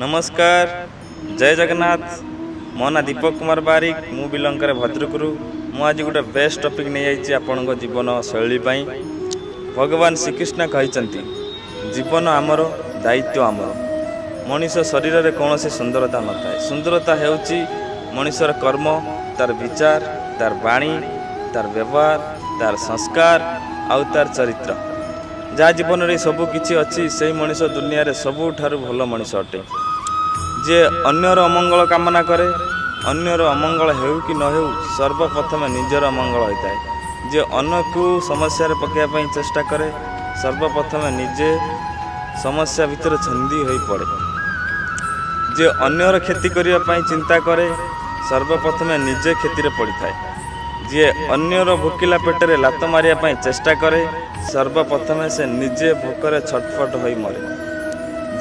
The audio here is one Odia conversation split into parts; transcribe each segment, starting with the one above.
ନମସ୍କାର, ଜୟ ଜଗନ୍ନାଥ। ମୋ ନାଁ ଦୀପକ କୁମାର ବାରିକ, ମୁଁ ବିଲଙ୍ଗ କରେ ଭଦ୍ରକରୁ। ମୁଁ ଆଜି ଗୋଟେ ବେଷ୍ଟ ଟପିକ୍ ନେଇଯାଇଛି ଆପଣଙ୍କ ଜୀବନ ଶୈଳୀ ପାଇଁ। ଭଗବାନ ଶ୍ରୀକୃଷ୍ଣ କହିଛନ୍ତି, ଜୀବନ ଆମର, ଦାୟିତ୍ୱ ଆମର। ମଣିଷ ଶରୀରରେ କୌଣସି ସୁନ୍ଦରତା ନଥାଏ। ସୁନ୍ଦରତା ହେଉଛି ମଣିଷର କର୍ମ, ତାର ବିଚାର, ତାର ବାଣୀ, ତାର ବ୍ୟବହାର, ତାର ସଂସ୍କାର ଆଉ ତାର ଚରିତ୍ର। ଯାହା ଜୀବନରେ ସବୁ କିଛି ଅଛି, ସେଇ ମଣିଷ ଦୁନିଆରେ ସବୁଠାରୁ ଭଲ ମଣିଷ ଅଟେ। ଯିଏ ଅନ୍ୟର ଅମଙ୍ଗଳ କାମନା କରେ, ଅନ୍ୟର ଅମଙ୍ଗଳ ହେଉ କି ନ ହେଉ, ସର୍ବପ୍ରଥମେ ନିଜର ଅମଙ୍ଗଳ ହୋଇଥାଏ। ଯିଏ ଅନ୍ୟକୁ ସମସ୍ୟାରେ ପକାଇବା ପାଇଁ ଚେଷ୍ଟା କରେ, ସର୍ବପ୍ରଥମେ ନିଜେ ସମସ୍ୟା ଭିତରେ ଛନ୍ଦି ହୋଇ ପଡ଼େ। ଯିଏ ଅନ୍ୟର କ୍ଷତି କରିବା ପାଇଁ ଚିନ୍ତା କରେ, ସର୍ବପ୍ରଥମେ ନିଜେ କ୍ଷତିରେ ପଡ଼ିଥାଏ। ଯିଏ ଅନ୍ୟର ଭୋକିଲା ପେଟରେ ଲାତ ମାରିବା ପାଇଁ ଚେଷ୍ଟା କରେ, ସର୍ବପ୍ରଥମେ ସେ ନିଜେ ଭୋକରେ ଛଟପଟ ହୋଇ ମରେ।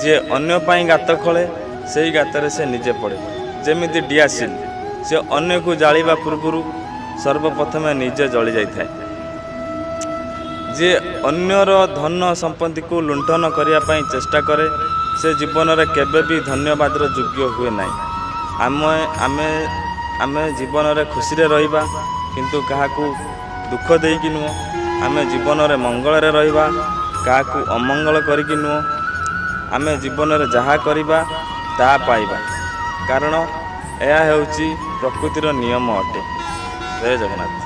ଯିଏ ଅନ୍ୟ ପାଇଁ ଗାତ ଖୋଳେ, ସେଇ ଗାତରେ ସେ ନିଜେ ପଡ଼େ। ଯେମିତି ଡିଆସିଲ୍, ସେ ଅନ୍ୟକୁ ଜାଳିବା ପୂର୍ବରୁ ସର୍ବପ୍ରଥମେ ନିଜେ ଜଳି ଯାଇଥାଏ। ଯିଏ ଅନ୍ୟର ଧନ ସମ୍ପତ୍ତିକୁ ଲୁଣ୍ଠନ କରିବା ପାଇଁ ଚେଷ୍ଟା କରେ, ସେ ଜୀବନରେ କେବେ ବି ଧନ୍ୟବାଦର ଯୋଗ୍ୟ ହୁଏ ନାହିଁ। ଆମେ ଆମେ ଆମେ ଜୀବନରେ ଖୁସିରେ ରହିବା, କିନ୍ତୁ କାହାକୁ ଦୁଃଖ ଦେଇକି ନୁହଁ। ଆମେ ଜୀବନରେ ମଙ୍ଗଳରେ ରହିବା, କାହାକୁ ଅମଙ୍ଗଳ କରିକି ନୁହଁ। ଆମେ ଜୀବନରେ ଯାହା କରିବା ତାହା ପାଇବା, କାରଣ ଏହା ହେଉଛି ପ୍ରକୃତିର ନିୟମ ଅଟେ। ଜୟ ଜଗନ୍ନାଥ।